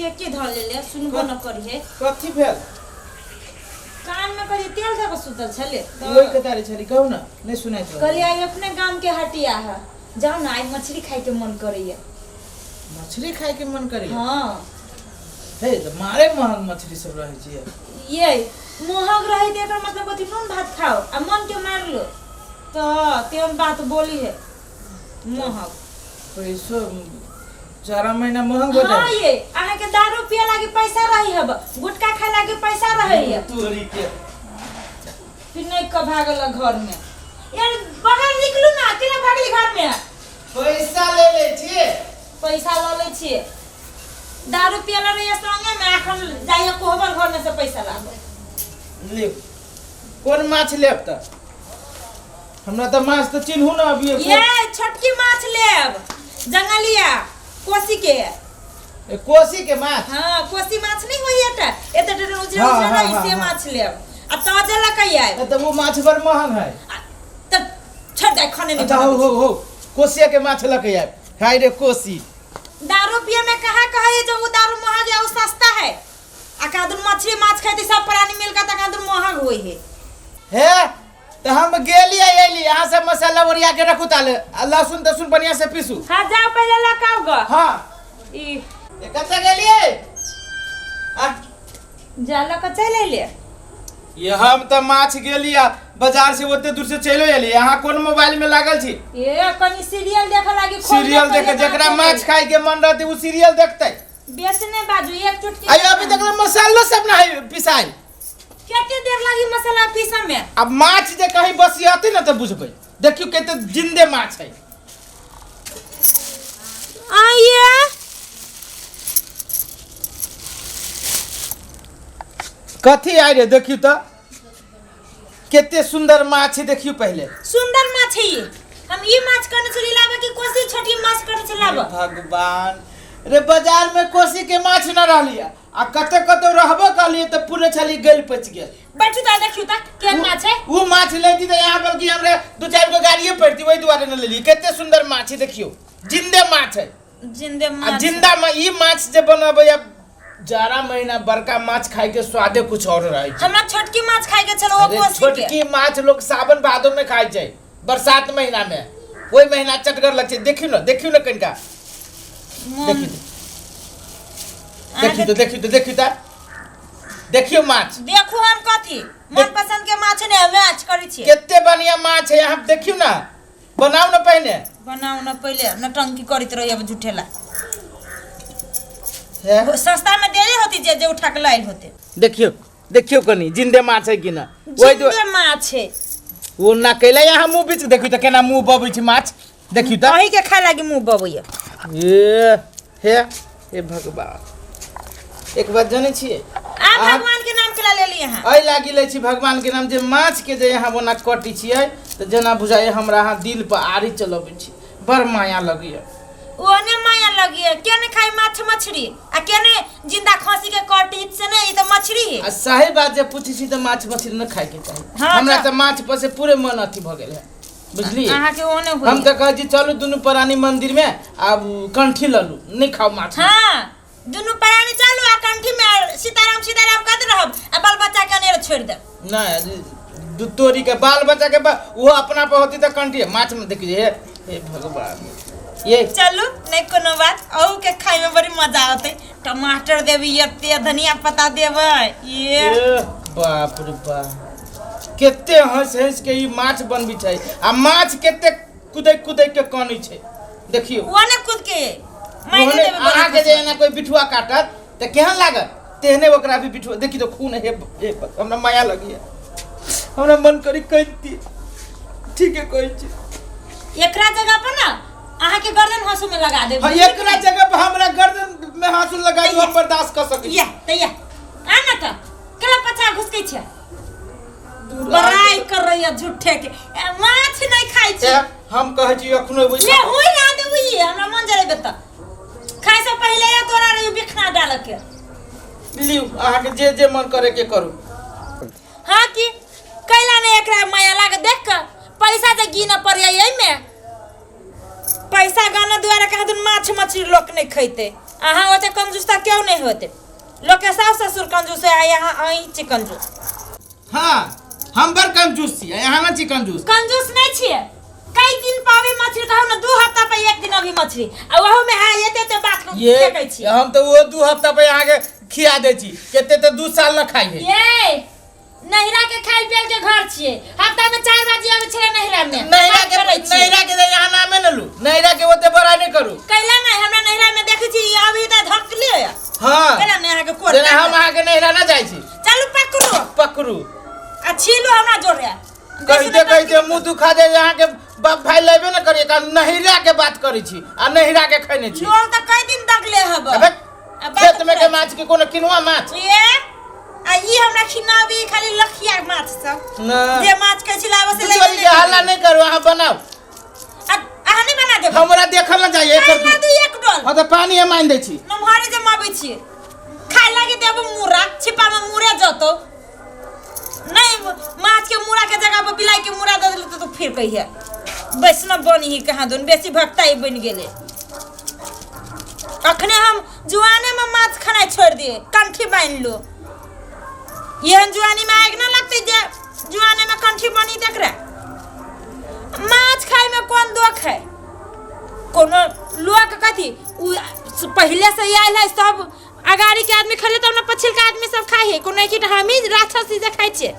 ठेके धऽ लेले, सुनबो न करिहे। कथी भेल? कान में कहिए तेल धऽ कऽ सुतल छले। ओहि कतारे छली, कहू ने, नहि सुनाइत रहल। कहलियै आइ अपने गाम के हटिया है, जाउ ने, आइ मछली खाय के मन करैया। मछली खाय के मन करैया? हाँ। हे, तऽ मारे महग मछली सब रहै छियै। ये महग रहे तऽ एकर मतलब कथी? नून भात खाओ आ मन के मार लो, तऽ तेहन बात बोली है महग। पैसो 4 महीना महग हो हाँ जाए। ये अहाँ के दारू पिए लागी पैसा रही हब, गुटखा खाए लागी पैसा रही है। तोरी के। फिर नहीं कब भागल घर में। यार बाहर निकलू ना, केना भागली घर में? पैसा ले ले छियै। पैसा ल लै छियै। दारू पियला रहिए संगे में, एखन जाइए कोहबर घर में से पैसा लाबो। ले, कोन माछ लेब? तऽ हमरा तऽ माछ तऽ चिन्हू ना अभी। ये छोटकी माछ लेब, जंगलिया कोसी के। ए, कोसी के माछ? हाँ, कोसी माछ नहीं होइए त एते टेटे उजरा। हाँ, उजरा हाँ, नहीं हाँ, से हाँ। माछ लेब आ ताजे लकई आएब। ए, तऽ वो माछ बड़ महग है। आ, त छोड़ दे, खाने नहीं अच्छा हो। बनाबै। हो हो, कोसिया के माछ लके आयब। हाय रे कोसी। दारू पिए में कहाँ कहे जो वो दारू महंग है, वो सस्ता है। आ कहाँ दुन मछली माछ खाते सब प्राणी मिलकर त कहाँ दुन महंग होई है। हे, तऽ हम गेली आ अयली, अहाँ सब मसाला ओरिया के रखू ताले आ लहसुन तहसुन बढ़िया से पीसू। हाँ, जाओ, पहले लकाओ ग। हाँ। ई ए, कतऽ गेलियै आ? जा लक चल अइले। ये हम तऽ माछ गेली आ बाजार से ओते दूर से चलो एली, अहाँ कोन मोबाइल में लागल छी? ए, कनी सीरियल देखे लागी खोल। सीरियल देखे? जेकरा माछ खाए के मन रहते उ सीरियल देखते। बेस नहीं बाजू, एक चुटकी। आयो, अभी तक मसालो सब ना है पिसाई। कते देर लागी मसाला पीसा में? अब माछ जे कहीं बसियाते ना तऽ बुझबै। देखियो कते जिंदे माछ है। आइए। कथी आइ रे? देखियो तऽ कते सुंदर माछ है, देखियो पहले। सुंदर माछ है ई। हम ई माछ करने छली लाबे कि कोसी छोटी माछ करने छली लाबे? भगवान रे, बाजार में कोसी के माछ न रहली आ कते कते रहबो कहलिए तऽ पूरे छली गल पच गेल। बैठू तऽ देखियो तऽ केहन माछ है। उ माछ लेती तऽ यहाँ बल्कि हमरा दू चारि गो गाड़िए पड़ती, वही दुआरे न लेली। कते सुंदर माछ है, देखियो, जिंदे माछ है। जिंदे आ माछ। जिंदा में ई माछ जे बनबै अब जाड़ा महीना, बड़का माछ खाए के स्वादे कुछ और रहै छै। हमरा छोटकी माछ खाए के छल, ओ अरे कोसी के। छोटकी माछ लोग सावन भादो में खाइ छै, बरसात महीना में, ओहि महीना चटगर लग छै। देखियौ ने, देखियौ ने कनिका। देखियौ, देखियौ तऽ, देखियौ तऽ, देखियौ तऽ, देखियौ माछ। देखू हम कथी मन पसंद के माछ ने माछ करै छियै। कते बढ़िया माछ है, अहाँ देखियौ ने, बनाउ ने पहिने। बनाउ न पहिले, नटंकी करैत रही अब झूठेला। हे, सस्ता में देले होती जे जे उठा के लाइल होते। देखियौ, देखियौ कनी, जिंदे माछ है कि ना ओहि जिंदे माछ है। ओ ना कैले यहाँ मुँह बीच, देखियौ तऽ केना मुँह बबै छै माछ, देखियौ तऽ। अही के खाए लागी मुंह बबैया। ए हे, हे भगवान, एक बात जनै छियै? आ भगवान के नाम केला लेली अहाँ? एहि लागी लै छी भगवान के नाम जे माछ के जे यहाँ ओना कटै छियै तऽ जेना बुझाइए हमरा अहाँ दिल पर आरी चलबै छी, बड़ माया लगैए। ओने माया लगी के ने खाई माछ मछली आ के ने जिंदा खसी के कटी से ने, ई त मछली है। आ सही बात जे पूछै छी तऽ माछ मछली नहि खायके चाही। हाँ, हमरा तऽ- तऽ माछ पर से पूरे मन अथी भऽ गेल है, बुझलियै? अहाँ के ओने होई। हम तऽ कहै छी चलू दुनू प्राणी मंदिर में, आब कंठी लऽ लू, नहि खाउ माछ। हाँ, दुनू प्राणी चलू आ कंठी में आ सीताराम सीताराम कहते रहब आ बाल बच्चा के अनेर छोड़ देब। नहि, दू तोरी के बाल बच्चा के वो अपना पर होती तऽ कंठी माछ में देखिए। हे हे भगवान, ये चलू, नहीं कोनो बात, अहू के खाए में बड़ी मजा आते। टमाटर देबी एते, धनिया पत्ता देबै ये। ए, बाप रे बाप, कते हंस हंस के ई माछ बनबै छै आ माछ कते कुदै कुदै के कानै छै, देखियौ। ओने कूद के मारि ओहने देबै बड़ी। अहाँके जे एना कोई बिठुआ काटत तऽ केहन लागत, तेहने ओकरा भी बिठुआ। देखी तो खून हे, हे हमरा माया लगी हमरा मन करी कहिती, ठीके कहै छी। एकरा जगह पर ना अहाँ के गर्दन हंसू में लगा देब। हाँ, एकरा जगह पर हमरा गर्दन में हाँसू लगा दू, हम बर्दाश्त कर सकै छी। या तैया आ ना त केला पछा घुसकै छै, बड़ाई कर रही है झूठे के। ए, माछ नहीं खाइ छी। ए, हम कहै छी अखनो बुझ ले होई ना देबू, ई हमरा मन जरेबे त खाइ से पहिले या तोरा रही बिखना डाल के। लिउ, अहाँके जे जे मन करे के करू। हाँ की कैला ने एकरा माया लाग देख के पैसा जे गिन पड़िया, एहिमे पैसा गाना दुआरे कहाँ दुन माछ मछली लोक नहीं खैते। अहाँ ओते कंजूस तऽ केओ नहि होते। लोक के सास ससुर कंजूस है आ यहाँ अहीं छी कंजूस। हाँ, हम बड़ कंजूस छी, यहाँ ना छी कंजूस। कंजूस नहीं छिए। कई दिन पावे मछली कहू ना, 2 हफ्ता पे एक दिन अभी मछली, आ वहू में हाँ एते एते बात हम ये फेंकै छी। हम तो वो 2 हफ्ता पे यहाँ के खिया दै छी, केते तो 2 साल न खाई है। ये नहिरा के खाइल पियल के घर छिए, हफ्ता में 4 बार आबै छले नहिरा में। नहिरा बात के करै छियै। नहिरा के यहाँ नामे न लू, नहिरा के ओते बड़ा नहीं करू। कैला नहीं हमरा नहिरा में देखै छी अभी त धक लिए। हाँ। कैला नहीं अहाँ के कोर जेना हम अहाँ के नहिरा ना जाइ छी। चलू पकड़ू। पकड़ू। आ छीलू हमरा जोरे। कहिते कहिते मुंह दुखा दे, अहाँ के बाप भाई लेबे न करिए, कारण नहिरा के बात करै छी आ नहिरा के खैने छी। लोल त कई दिन दगले हब। अबे, आ बात खेत में के करै। माछ के कोनो किनुआ माछ? ये आ ई हमरा खिनाबी खाली लखिया माछ सब। ना। जे माछ कहै छी लाबऽ से दू चोरी के हल्ला नहीं करू, अहाँ बनाउ। आ अहाँ नहीं बना देब? हमरा देखल न जाइए, एकर खाइ ला दू एक डोल। हाँ, तऽ पानी हम आनि दै छी। नमहरे जमाबै छियै। खाय लागी देबो मुरा, छिपा में मुरे जतो। नहीं माछ के मुरा के जगह पर बिलाई के मुरा दे देलू तो फिर कहिए वैष्णव बनी ही कहाँ दून, बेसी भक्ता ही बन गेले। अखने हम जुआने में माछ खाना छोड़ दिए, कंठी बांध लो। एहन जुआनी में आग ना लगते जे जुआने में कंठी बनी देख रहा। माछ खाए में कौन दुख है? कोनो लोक कथी उ पहले से आयल है, सब अगाड़ी के आदमी खेले तब ना पछिल के आदमी सब खाए है। कोनो एक हम ही राक्षस जे खाइ छियै।